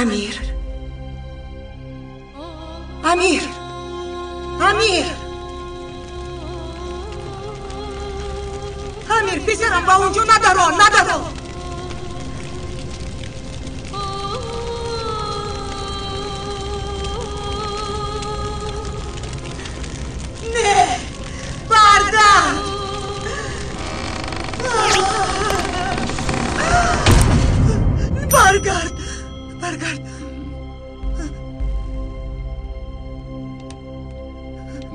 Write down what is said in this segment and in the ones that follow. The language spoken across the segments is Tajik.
Амир, Амир, Амир, Амир, писарам, ба онҷо надаро, надаро. Не, баргар. Баргард, баргард.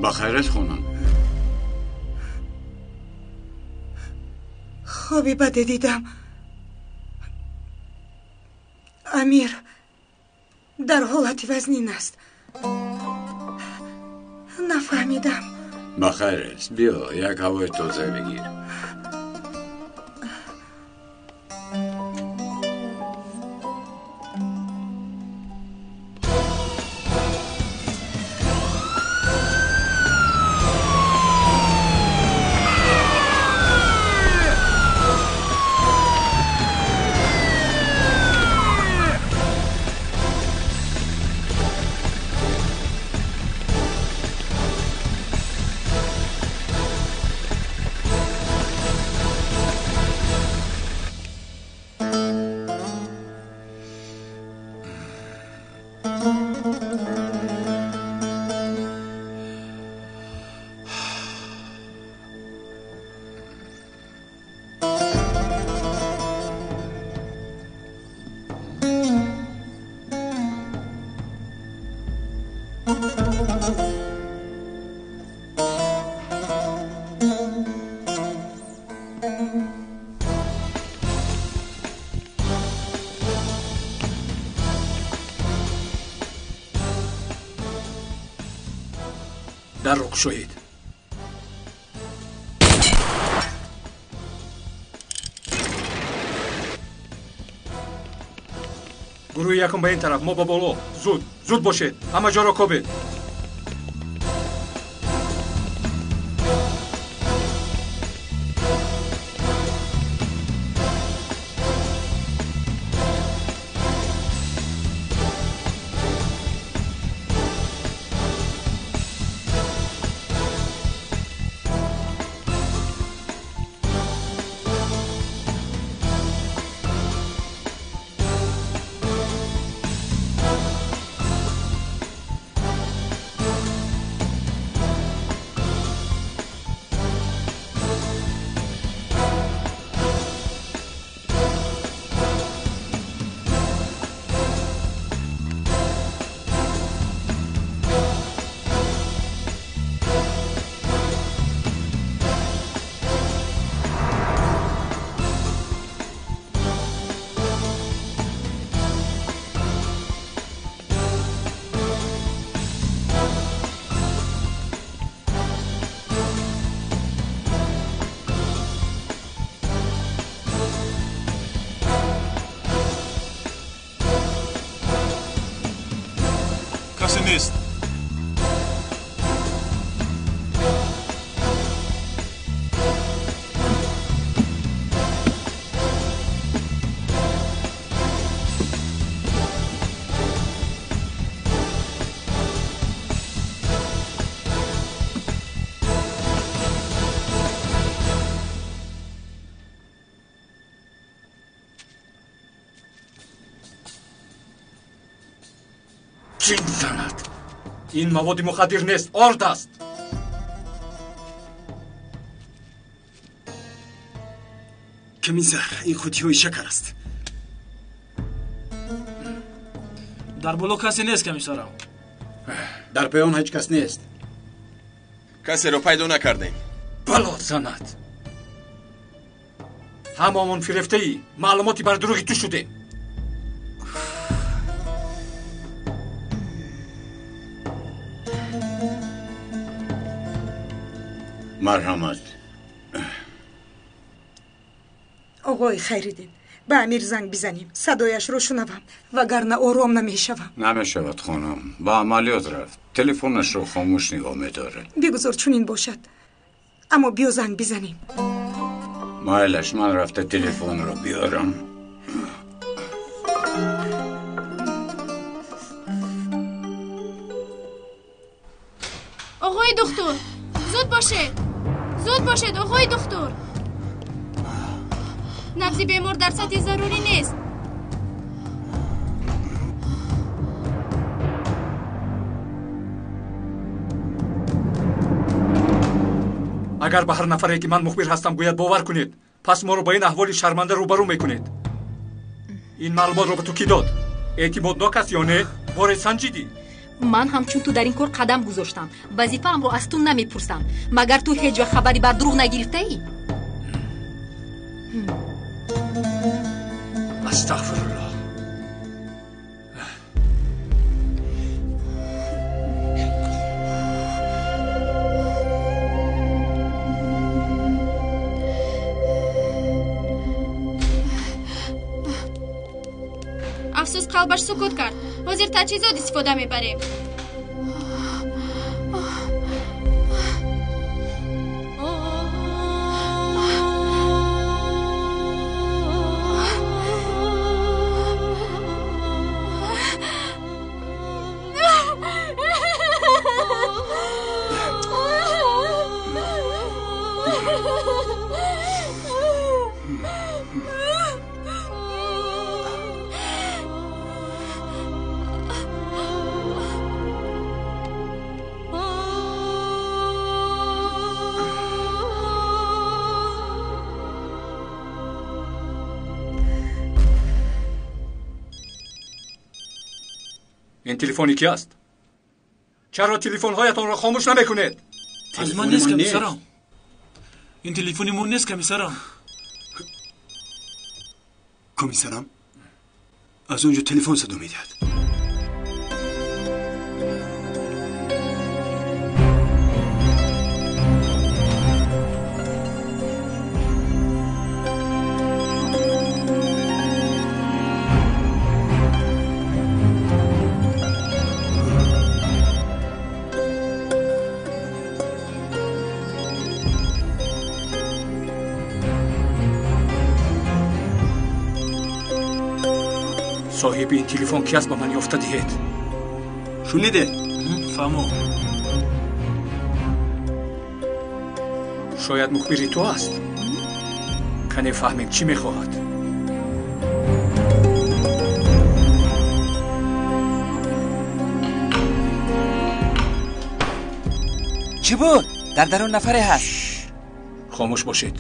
Ба хайрат, хонам. Хоби баде дидам. Амир дар ҳолати вазнин аст. Нафаҳмидам. Ба хайр аст. Биё, як ҳавои тоза бигир. Дарро кушоед. Гурӯҳи якум ба ин тараф, мо ба боло. Зуд, зуд бошед, ҳама ҷоро кобед. Касе нест. Чин занад. Ин маводи мухаддир нест, орд аст. Комиссар, ин қуттиҳои шакар аст. Дар боло касе нест, комиссарам. Дар поён ҳеҷ кас нест. Касеро пайдо накардем. Бало занад. Ҳамаамон фирефтаи маълумоти бар дурӯғи ту шудем. Марҳамат. Оғои Хайриддин, ба Амир занг бизанем, садояшро шунавам, вагарна ором намешавам. Намешавад, хонум. Ба амалиёт рафт. Телефонашро хомӯш нигоҳ медорад. Бигузор чунин бошад, аммо биё занг бизанем. Майлаш, ман рафта телефонро биёрам. Оғои духтур, зуд бошед, зуд бошед, оғои духтур. Набзи бемор дар сатҳи зарурӣ нест. Агар ба ҳар нафаре ки ман мухбир ҳастам гӯяд, бовар кунед, пас моро ба ин аҳволи шарманда рӯбарӯ мекунед. Ин маълумотро ба ту кӣ дод? Эътимоднок аст ё не? Боре санҷидӣ? Ман ҳамчун ту дар ин кор қадам гузоштам. Вазифаамро аз ту намепурсам. Магар ту ҳеҷ вақт хабари бар дурӯғ нагирифтаӣ? Астағфируллоҳ. Афсӯс, қалбаш сукут кард. Ҳозир таҷҳизот истифода мебарем. Ин телефони ки аст? Чаро телефонҳоятонро хомӯш намекунед? Аз ман нест, комиссарам. Ин телефони мо нест, комиссарам. Комиссарам, аз он ҷо телефон садо медиҳад. Соҳиби ин телефон ки аст, ба ман ёфта диҳед. Шуниде? Фаҳмо. Шояд мухбири ту аст. Кане фаҳмем чӣ мехоҳад. Чӣ буд? Дар дарун нафаре ҳаст. Хомӯш бошед.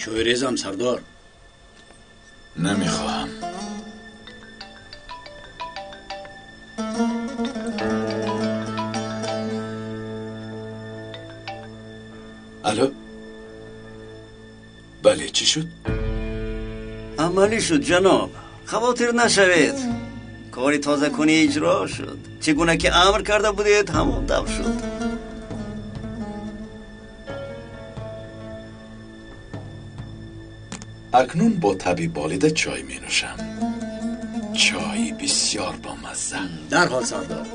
Чой резам сардор. Намехоҳам. Алло? Бале, чӣ шуд? Амалӣ шуд, ҷаноб. Хавотир нашавед. Кори тозакунӣ иҷро шуд. Чӣ гуна ки амр карда будед, ҳамон тавр шуд. Акнун бо таби болида чой менӯшам. Чои бисёр бомазза. Дарҳол сардор.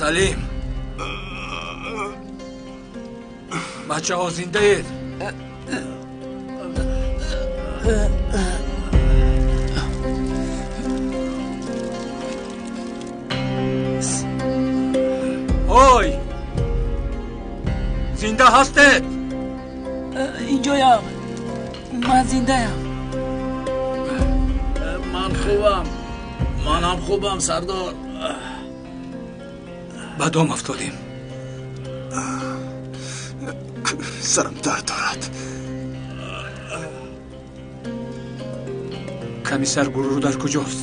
Салим, бачаҳо зиндаед? Ой, зинда ҳастед? Инҷоям, ман зиндаям. Ман хубам, манам хубам сардор. Ба дом афтодем. Сарам дард дорад. Комиссар Гулрӯ дар куҷост?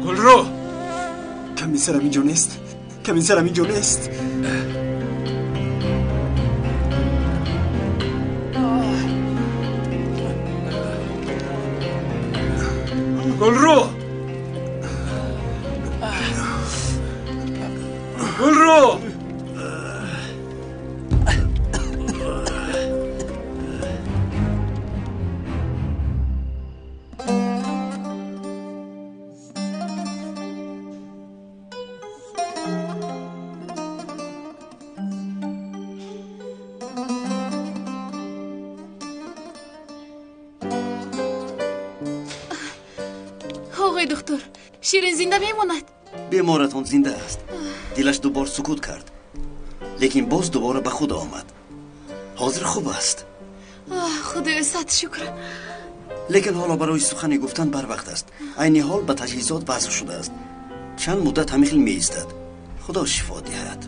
Гулрӯ! Комиссарам инҷо нест. Комиссарам инҷо нест. Гулрӯ! Гулрӯ! Оғои духтур, Ширин зинда мемонад? Беморатон зинда аст. Дилаш дубор сукут кард, лекин боз дубора ба худ омад. Ҳозир хуб аст. Худоё, сад шукр. Лекин ҳоло барои сухане гуфтан барвақт аст. Айни ҳол ба таҷҳизот васл шудааст. Чанд муддат ҳамин хел меистад. Худо шифо диҳад.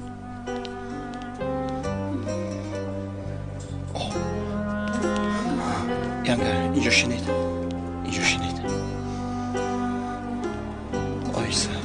Янга, инҷо шинед. Инҷо шинед. Оҳиста.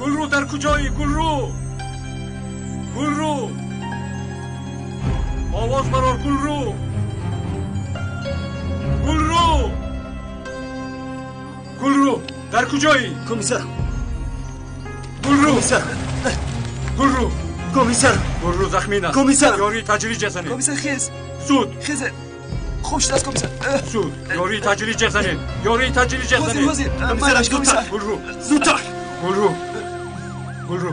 Гулрӯ дар куҷоӣ? Гулрӯ! Гулрӯ! Овоз барор Гулрӯ! Гулрӯ! Гулрӯ! Дар куҷоӣ? Комиссар! Гулрӯ! Комиссар! Гулрӯ! Комиссар! Гулрӯ захмин аст. Комиссар! Ёрии таҷрӣ ҷазанед. Комиссар, хез! Зуд! Хез! Хуб шудааст, комиссар. Зуд! Ёрии таҷрӣ ҷазанед. Ёрии таҷрӣ ҷазанед. Ҳозир, ҳозир. Майлаш, комиссар. Гулрӯ! Зудтар! Гулрӯ! Гулрӯ!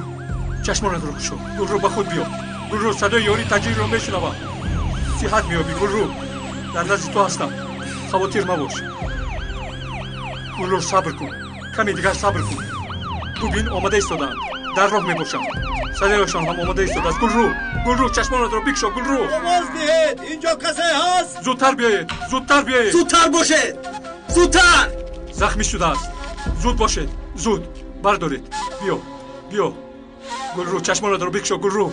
Чашмонатро кушо. Гулрӯ, ба худ биё. Гулрӯ, садои ёрии таҷриро мешунавам. Сиҳат меёбӣ, Гулрӯ. Дар назди ту ҳастам. Хавотир мабош. Гулрӯ, сабр кун. Каме дигар сабр кун. Бубин, омада истодаанд. Дар роҳ мебошанд. Садояшон ҳам омода истодааст. Гулрӯ, Гулрӯ, чашмонатро бикшо, Гулрӯ. Овоз диҳед, инҷо касе ҳаст? Зудтар биёед, зудтар биёед. Зудтар бошед, зудтар. Захмӣ шудааст. Зуд бошед, зуд. Бардоред. Биё, биё. Гулрӯ, чашмонатро бикшо, Гулрӯ.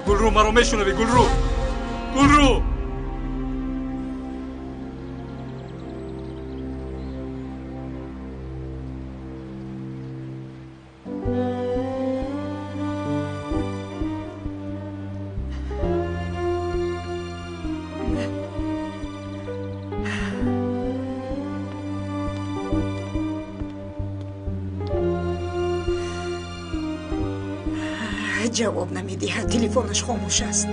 Гулрӯ, маро мешунавӣ, Гулрӯ? Гулрӯ! Ҷавоб намедиҳад, телефонаш хомӯш аст.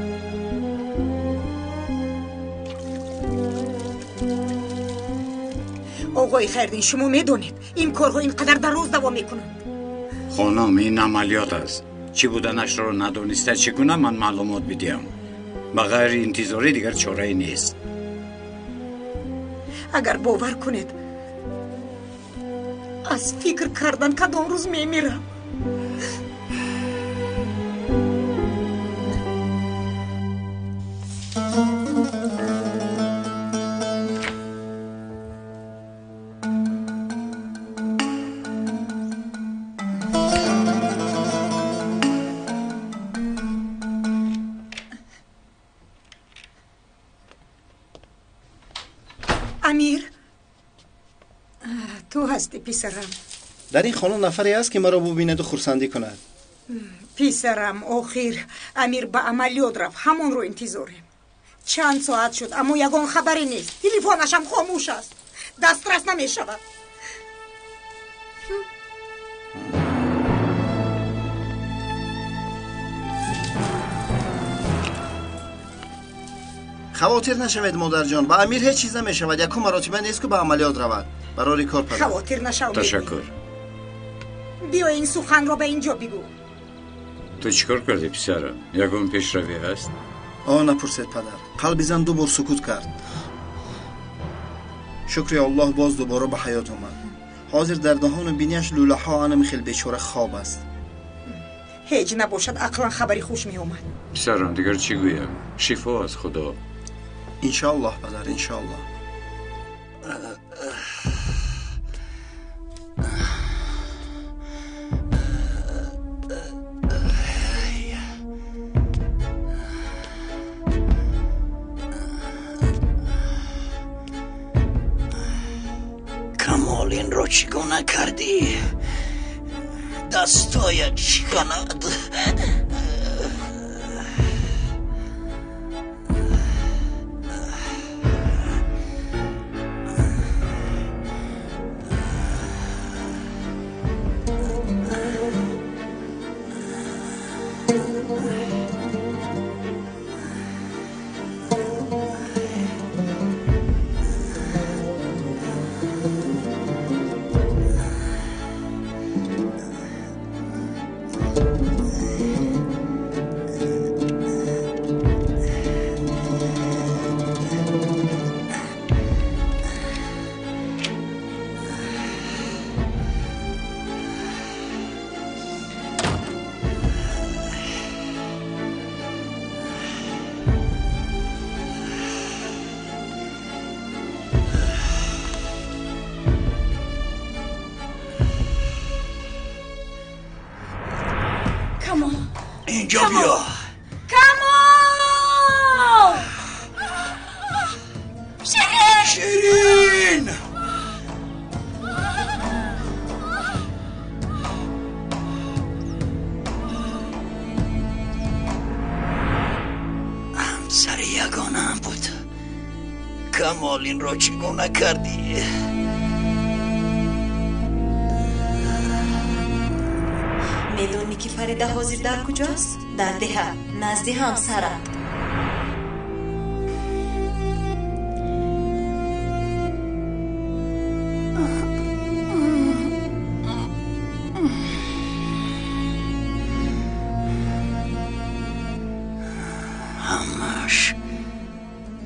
Оғои Хайрдин, шумо медонед ин корҳо ин қадар дароз давом мекунанд. Хонум, ин амалиёт аст. Чӣ буданашро надониста чӣ гуна ман маълумот бидиҳам? Ба ғайри интизорӣ дигар чорае нест. Агар бовар кунед, аз фикр кардан кадом рӯз мемирам. Амир, ту ҳастӣ писарам. Дар ин хона нафаре ҳаст ки маро бубинаду хурсандӣ кунад. Писарам, охир Амир ба амалиёт рафт, ҳамонро интизорем. Чанд соат шуд, аммо ягон хабаре нест. Телефонашам хомӯш аст, дастрас намешавад. Хавотир нашавед, модарҷон, ба Амир ҳеҷ чиз намешавад. Якум маротиба нест ку ба амалиёт равад. Барори кор, падар. Хавотир нашав. Ташаккур. Биё ин суханро ба инҷо бигӯ. Ту чӣ кор кардӣ, писарам? Ягон пешравӣ ҳаст? О, напурсед, падар. Қалби зан ду бор сукут кард. Шукри Аллоҳ, боз дубора ба ҳаёт омад. Ҳозир дар даҳону бинияш лӯлаҳо, анам хел бечора хоб аст. Ҳеҷ набошад, ақлан хабари хуш меомад. Писарам, дигар чӣ гӯям? Шифо аз Худо. Иншоаллоҳ, падар, иншоаллоҳ. Камол, инро чӣ гуна кардӣ? Дастҳоят шиканад. اینجا بیا. کمال، شیرین، شیرین. همسر یگانم بود. کمال، این را چگونه کردی؟ медонӣ ки Фарида ҳозир дар куҷост? Дар деҳа, назди ҳамсарат.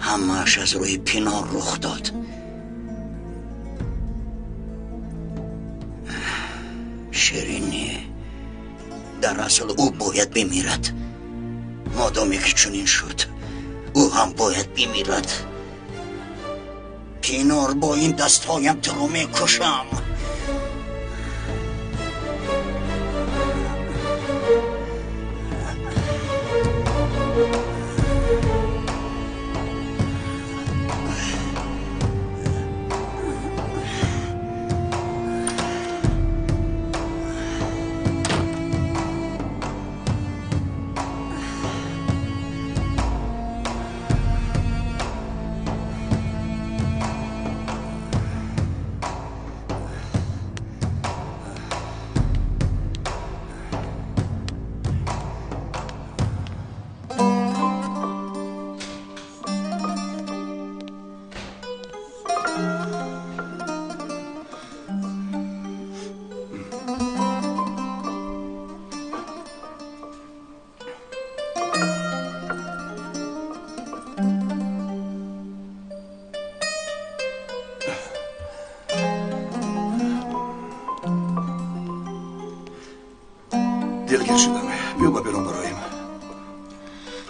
Ҳамааш аз рӯи пинҳон рух дод. Ширинӣ Дар асл ӯ бояд бимирад. Модоме ки чунин шуд, ӯ ҳам бояд бимирад. Пинор, бо ин дастҳоям туро мекушам. Дилгир шудам. Биё ба берун бароем.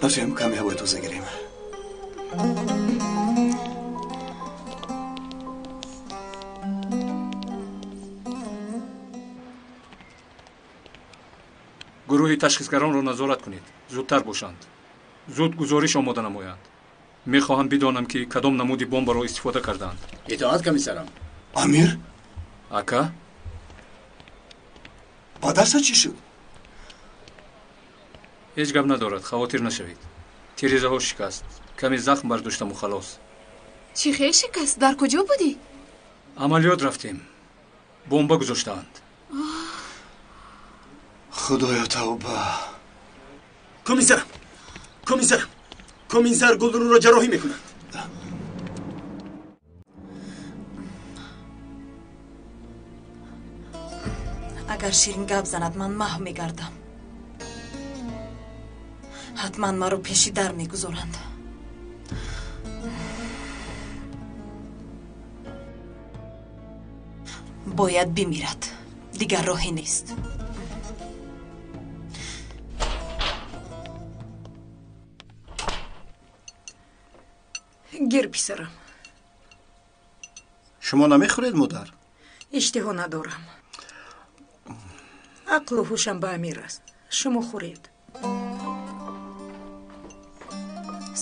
Рафтем каме ҳавои тоза гирем. Гурӯҳи ташхисгаронро назорат кунед. Зудтар бошанд. Зуд гузориш омода намоянд. Мехоҳам бидонам ки кадом намуди бомбаро истифода кардаанд. Итоат, комиссарам. Амир? Ака? Ба дастат чӣ шуд? Ҳеҷ гап надорад, хавотир нашавед. Тирезаҳо шикаст. Каме захм бардоштаму халос. Чӣ хел шикаст? Дар куҷо будӣ? Амалиёт рафтем. Бомба гузоштаанд. Худоё, тавба. Комиссарам, комиссарам, комиссар Гулруро ҷарроҳӣ мекунанд. Агар Ширин гап занад, ман маҳв мегардам. Ҳатман маро пеши дар мегузоранд. Бояд бимирад. Дигар роҳе нест. Гир, писарам. Шумо намехӯред, модар? Иштиҳо надорам. Ақлу ҳушам ба Амир аст. Шумо хӯред.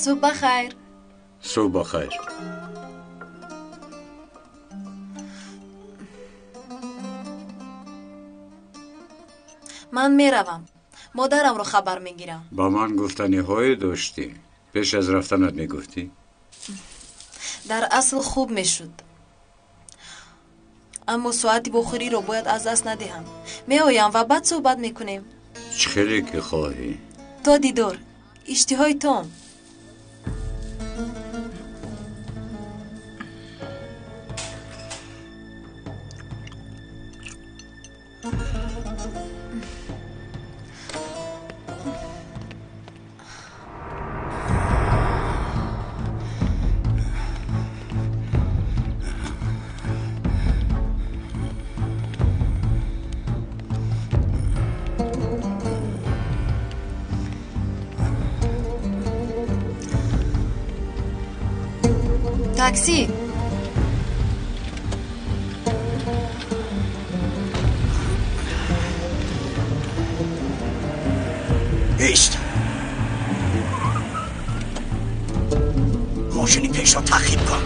Субҳ ба хайр. Субҳ ба хайр. Ман меравам. Модарамро хабар мегирам. Ба ман гуфтаниҳое доштӣ. Пеш аз рафтанат мегуфтӣ? Дар асл хуб мешуд. Аммо соати бохӯриро бояд аз даст надиҳам. Меоям ва баъд суҳбат мекунем. Чӣ хеле ки хоҳӣ. То дидор. Иштиҳои том. Такси. Ист. Мошини пешро таъқиб кун.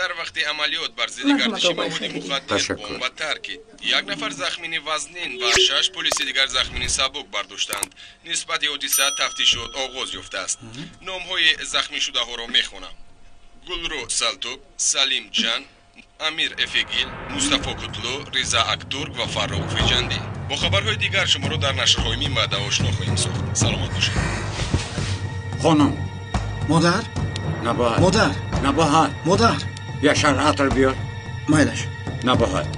Дар вақти амалиёт бар зидди гардиши маводи мухаддир бомба таркид. Як нафар захмини вазнин ва 6 полиси дигар захмини сабук бардоштанд. Нисбати ҳодиса тафтишот оғоз ёфтааст. Номҳои захмишудаҳоро мехонам: Гулру Салтук, Салим Ҷан, Амир Эфегил, Мустафо Кутлу, Риза Актурк ва Фаррух Фиҷандӣ. Бо хабарҳои дигар шуморо дар нашрҳои минбаъда ошно хоҳем сохт. Саломат бошед. Хонум. Модар? Набоҳат. Модар. Набоҳат. Модар. Як шар атр биёр. Майлаш. Набоҳат.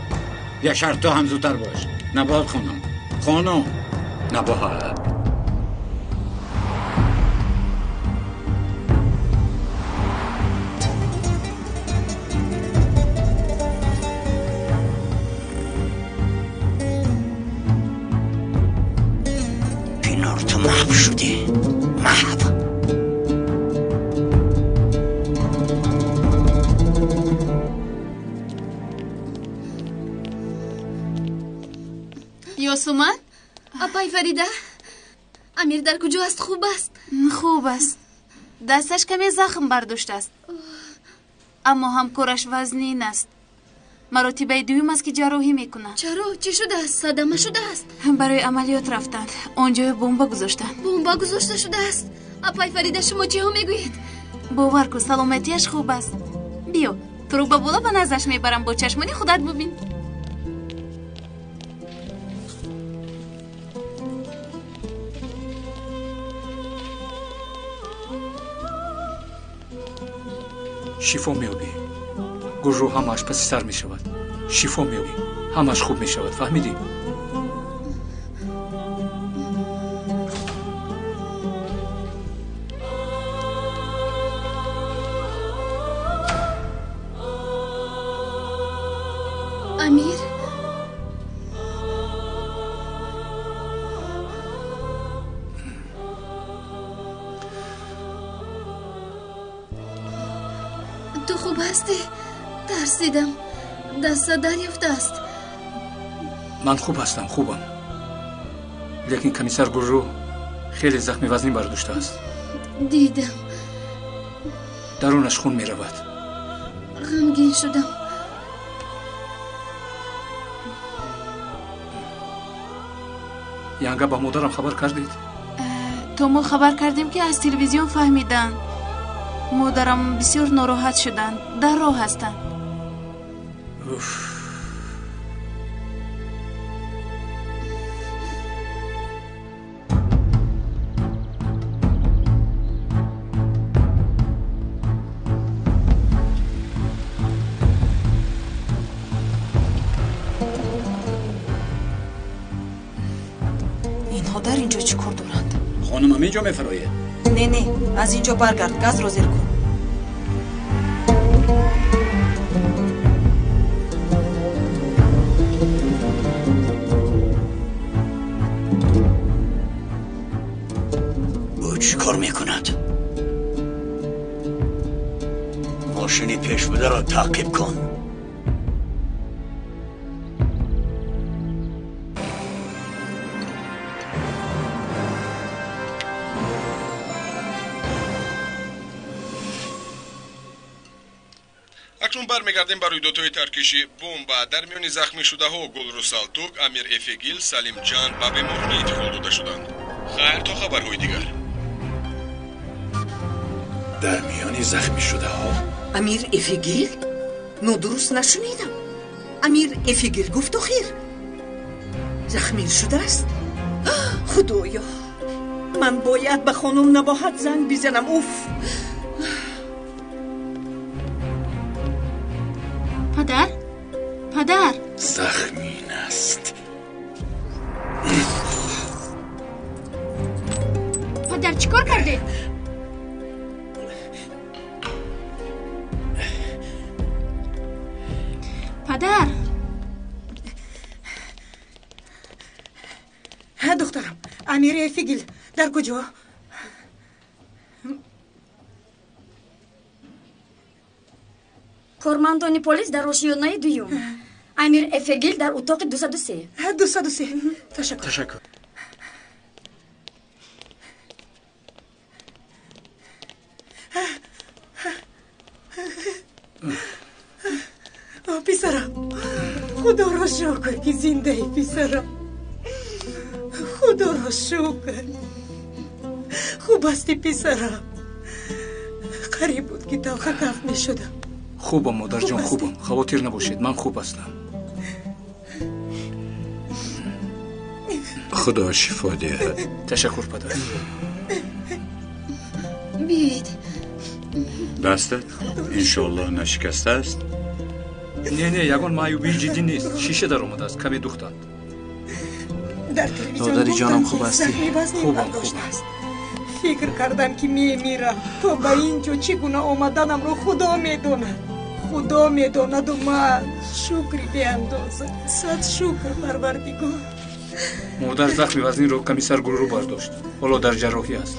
Як шарт, ту ҳам зудтар бош. Набоҳат хонум. Хонум. Набоҳат. Пинор, ту маҳв шудӣ. Маҳв. Ёсуман? Апай Фарида, Амир дар куҷо аст? Хуб аст? Хуб аст. Дасташ каме захм бардоштааст. Аммо ҳамкораш вазнин аст. Маротибаи дуюм аст, ки ҷарроҳӣ мекунад. Чаро? Чӣ шудааст? Садама шудааст? Барои амалиёт рафтанд. Он ҷоя бомба гузоштанд. Бомба гузошта шудааст? Апай Фарида, шумо чиҳо мегӯед? Бовар кун, саломатиаш хуб аст. Биё, туро ба боло ба наздаш мебарам, бо чашмони худат бубин. Шифо меёбӣ. Гуррӯ ҳамааш паси сар мешавад. Шифо меёбӣ, ҳамааш хуб мешавад. Фаҳмидӣ? Амир, ту хуб ҳастӣ? Тарсидам. Даста дарёфтааст. Ман хуб ҳастам, хубам. Лекин комиссар Гуррӯ хеле захми вазнин бардоштааст. Дидам. Дарунаш хун меравад. Ғамгин шудам. Янга, ба модарам хабар кардед? То мо хабар кардем, ки аз телевизион фаҳмиданд. Модарам бисёр нороҳат шуданд. Дар роҳ ҳастанд. Уф. Инҳо дар инҷо чӣ кор доранд? Хонумам инҷо мефарояд. Не, не, аз инҷо баргард, газро зер кун. Ӯ чӣ кор мекунад? Мошини пешбударо таъқиб кун. Акнун бармегардем ба рӯйдодҳои таркиши бомба. Дар миёни захмишудаҳо Гулрӯ Салтук, Амир Эфегил, Салимҷан ба беморхона интиқол дода шуданд. Хайр, то хабарҳои дигар. Дар миёни захмишудаҳо Амир Эфегил? Нодуруст нашунидам. Амир Эфегил гуфту хир. Захмин шудааст? Худоё, ман бояд ба хонум Набоҳат занг бизанам. Уф! Падар? Падар? Захмин аст. Падар, чӣ кор кардед? Падар? Духтарам, Амир Эфегил дар куҷо? Кормандони полис дар ошиёнаи дуюм. Амир Эфегил дар утоқи 203. 203. Ташаккур. Ташаккур. Писарам, худоро шукр, ки зиндаи, писарам. Худоро шукр. Хуб ҳастӣ, писарам? Қариб буд, ки талхакаф мешудам. Хубам, модарҷон, хубам. Хавотир набошед, ман хуб ҳастам. Худо шифо диҳад. Ташаккур, падар. Биёед. Дастат иншоаллоҳ нашикастааст? Не, не, ягон маъюбии ҷиддӣ нест. Шиша даромадааст, каме духтанд. Дар телевизион додари ҷонам, гуфтанд, хуб ки ҳастӣ? захми вазнин Хубам, бардоштааст. Фикр кардам, ки мемирам. То ба ин ҷо чӣ гуна омаданамро Худо медонад. Худо медонаду ман. Шукри беандоза. Сад шукр, Парвардигор. Модар захми вазнинро комиссар Гулрӯ бардошт. Ҳоло дар ҷарроҳӣ аст.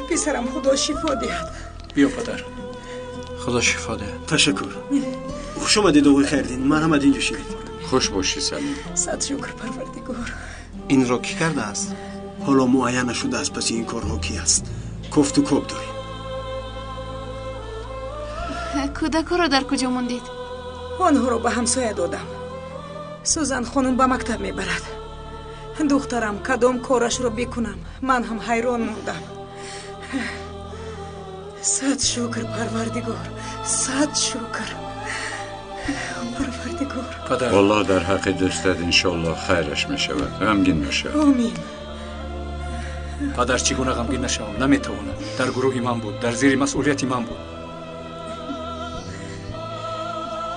Писарам, Худо шифо диҳад. Биё, падар. Худо шифо диҳад. Ташаккур. Хуш омадед, оғои Хайриддин. Марҳамат, инҷо шинед. Хуш бошӣ, Салим. Сад шукр, Парвардигор. Инро кӣ кардааст? Ҳоло муайян нашудааст, паси ин корҳо кӣ аст. Кофту коб дорем. Кӯдакҳоро дар куҷо мондед? Онҳоро ба ҳамсоя додам. Сузан хонум ба мактаб мебарад. Духтарам, кадом корашро бикунам, ман ҳам ҳайрон мондам. Сад шукр, Парвардигор, сад шукр, Парвардигор. Падар. Аллоҳ дар ҳаққи дӯстат иншоаллоҳ хайраш мешавад. Ғамгин нашав. Омин. Падар, чӣ гуна ғамгин нашавам? Наметавонам. Дар гурӯҳи ман буд, дар зери масъулияти ман буд.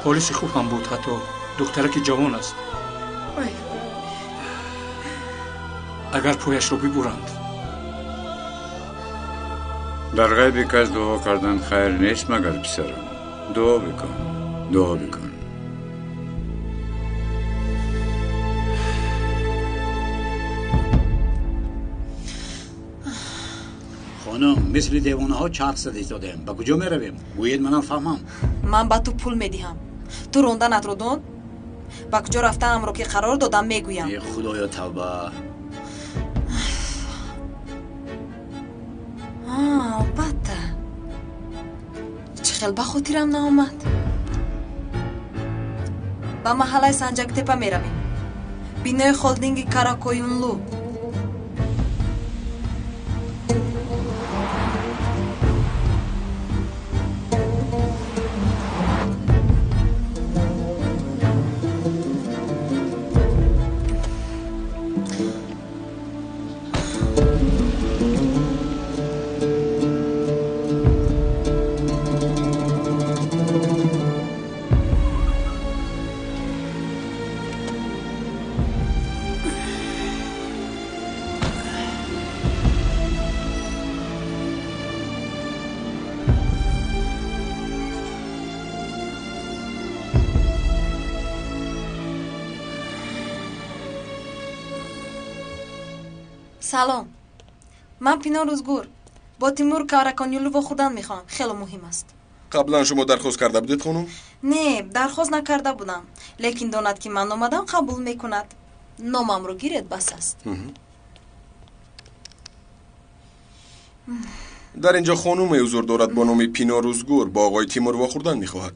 Полиси хуб ҳам буд, ҳатто духтараки ҷавон аст. Вай. Агар пояшро бибуранд. Дар ғайби кас дуо кардан хайр нест, магар писарам. Дуо бикун, дуо бикун. Хонум, мисли девонаҳо чарх зада истодаем. Ба куҷо меравем? Гӯед, манам фаҳмам. Ман ба ту пул медиҳам. Ту ронданатро дон. Ба куҷо рафтанамро ки қарор додам, мегӯям. Е, Худоё, тавба. Албатта, чӣ хел ба хотирам наомад. Ба маҳаллаи Санҷактепа меравем, бинои холдинги Каракоюнлу. Салом, ман Пино Рӯзгур. Бо Тимур Караконюлу вохӯрдан мехоҳам, хело муҳим аст. Қаблан шумо дархост карда будед, хонум? Не, дархост накарда будам, лекин донад, ки ман омадам, қабул мекунад. Номамро гиред, бас аст. Дар ин ҷо хонуме ҳузур дорад бо номи Пино Рӯзгур, бо оғои Тимур вохӯрдан мехоҳад.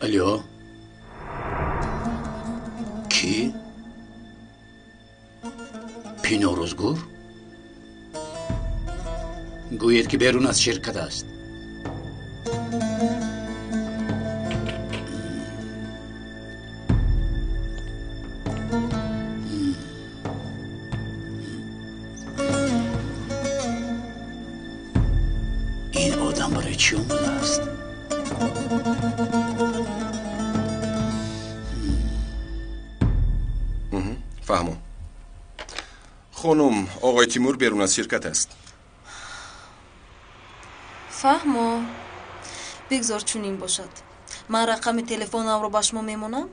Алло, кӣ? Пино Рӯзгур? Гӯед, ки берун аз ширкат аст. Ин одам барои чӣ омадааст? Фаҳмо. Хонум, оғои Тимур берун аз ширкат аст. Фаҳмо, бигзор чунин бошад. Ман рақами телефонамро ба шумо мемонам,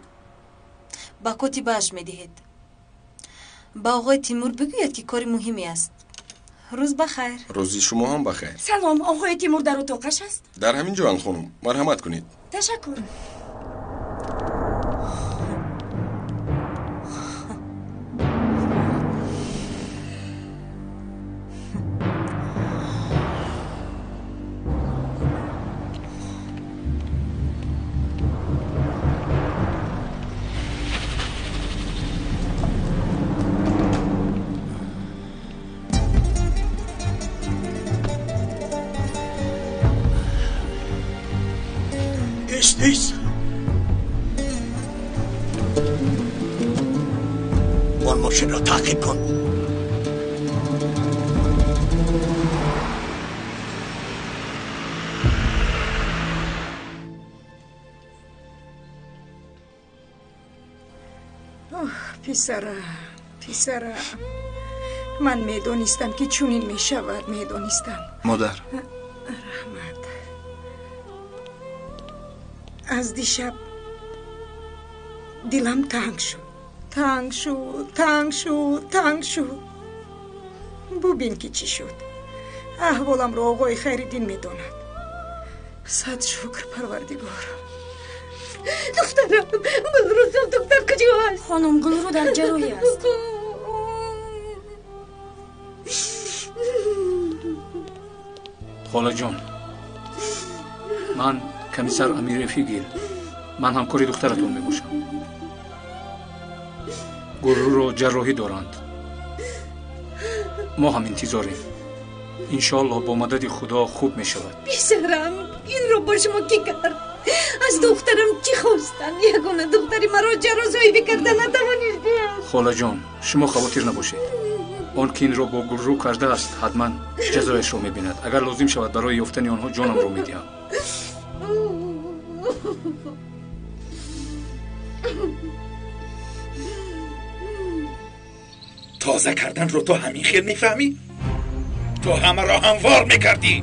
ба котибааш медиҳед. Ба оғои Тимур бигӯед, ки кори муҳиме аст. Рӯз ба хайр. Рӯзи шумо ҳам ба хайр. Салом, оғои Тимур дар утоқаш аст? Дар ҳамин ҷоанд, хонум. Марҳамат кунед. Ташаккур. Тез! Он мошинро таъқиб кун. Оҳ, писарам, писарам, ман медонистам, ки чунин мешавад, медонистам. Модар. Раҳмат. Аз дишаб дилам танг шуд, танг шуд, танг шуд, танг шуд. Бубин, ки чӣ шуд. Аҳволамро оғои Хайриддин медонад. Сад шукр, Парвардигор. Духтарам, Гулрӯзам, доктор куҷост? Хонум, Гулрӯ дар ҷарроҳӣ аст. Холаҷон, ман комиссар Амир Эфигил, ман ҳамкори духтаратон мебошам. Гулрӯро ҷарроҳӣ доранд. Мо ҳам интизорем. Иншоаллоҳ, бо мадади Худо хуб мешавад. Писарам, инро бо шумо кӣ кард? Аз духтарам чӣ хостанд? Ягона духтари маро ҷарроҳӣ карда натавонистед. Холаҷон, шумо хавотир набошед. Он ки инро бо Гулрӯ кардааст, ҳатман ҷазояшро мебинад. Агар лозим шавад, барои ёфтани онҳо ҷонамро медиҳам. Тоза карданро ту ҳамин хел мефаҳмӣ? Ту ҳамаро ҳамвор мекардӣ.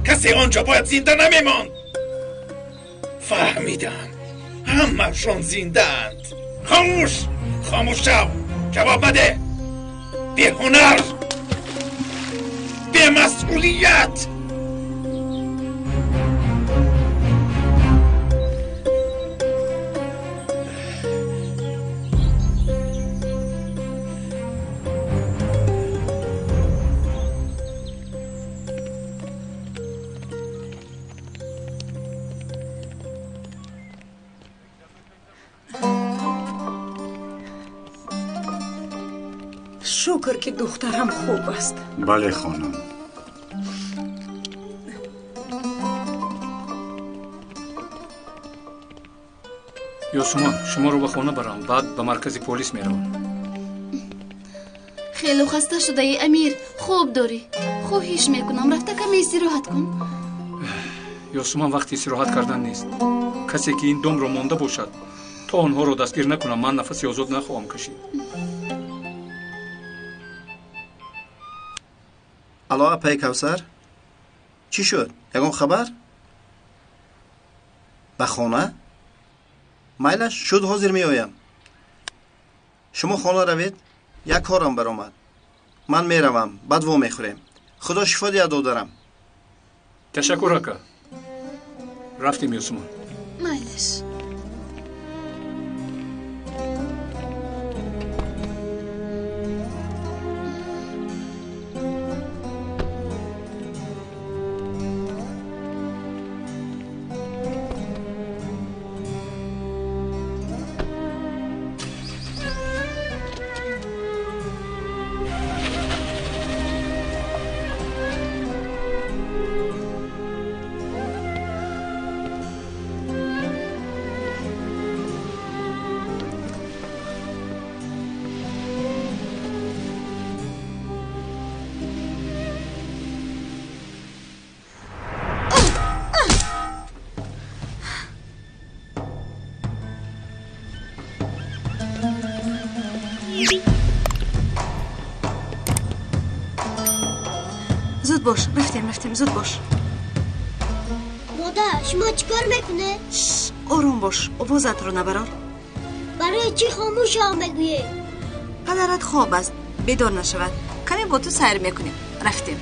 Касе он ҷо бояд зинда намемонд. Фаҳмидам, ҳамашон зиндаанд. Хомӯш, хомӯш шав, ҷавоб маде. Беҳунар, бемасъулият. Шукр, ки духтарам хуб аст. Бале, хонум. Ёсумон, шуморо ба хона барам, баъд ба маркази полис меравам. Хеле хаста шудаӣ, Амир. Хоб дорӣ. Хоҳиш мекунам, рафта каме истироҳат кун. Ёсумон, вақти истироҳат кардан нест. Касе ки ин домро монда бошад, то онҳоро дастгир накунам, ман нафаси озод нахоҳам кашид. Алло, апаи Кавсар, чӣ шуд? Ягон хабар? Ба хона? Майлаш, шуд, ҳозир меоям. Шумо хона равед, як корам баромад. Ман меравам, баъд во мехӯрем. Худо шифо диҳад, додарам. Ташаккур, ака. Рафтем, Ёсумон. Майлаш. Зуд бош, рафтем, рафтем, зуд бош. Модар, шумо чӣ кор мекунед? Ором бош, овозатро набарор. Барои чӣ хомӯшам мегӯед? Падарат хоб аст, бедор нашавад. Каме бо ту сайр мекунем. Рафтем.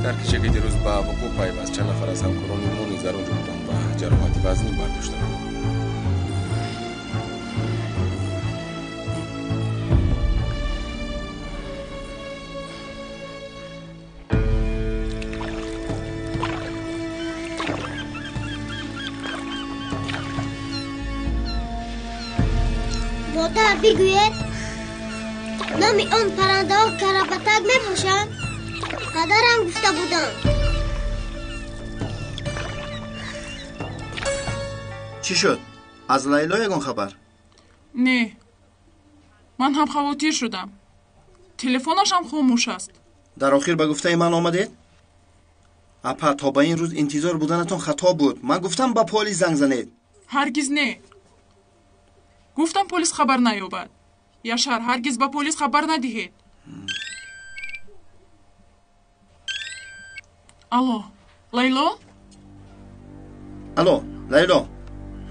Таркише ки дирӯз ба вуқӯъ пайваст, чанд нафар аз ҳамкорони мо низ дар он ҷо буданд ва ҷароҳати вазнин бардоштанд. Модар, бигӯед, номи он паррандаҳо карабатак мебошанд? Падарам гуфта буданд. Чӣ шуд? Аз Лайло ягон хабар? Не, ман ҳам хавотир шудам. Телефонашам хомӯш аст. Дар охир ба гуфтаи ман омадед? Апа, то ба ин рӯз интизор буданатон хато буд. Ман гуфтам ба полис занг занед. Ҳаргиз не. Гуфтам полис хабар наёбад. Яшар, ҳаргиз ба полис хабар надиҳед. Алло, Лайло? Алло, Лайло.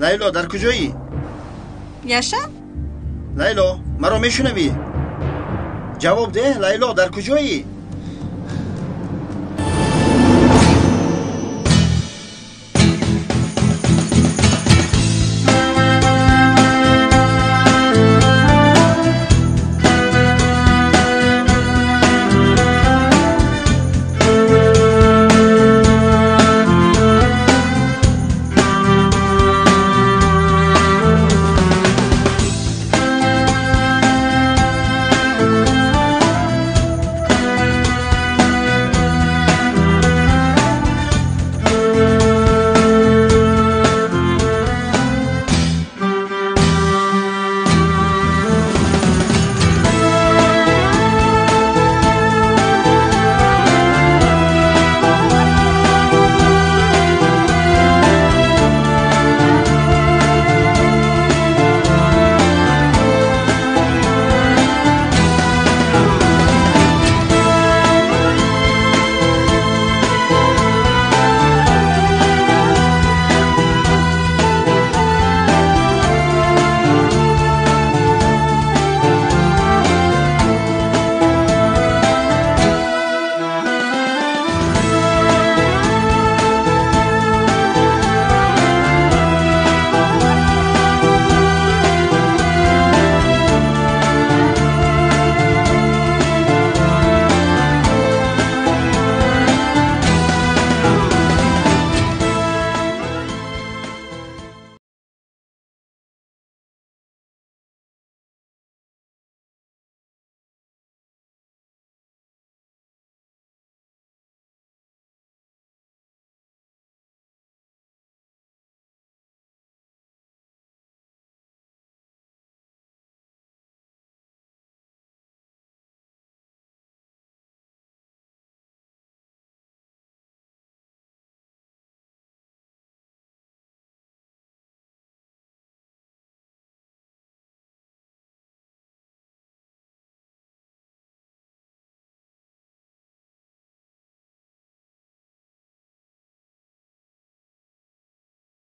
Лайло, дар куҷоӣ? Яшар? Лайло, маро мешунавӣ? Ҷавоб деҳ, Лайло, дар куҷоӣ?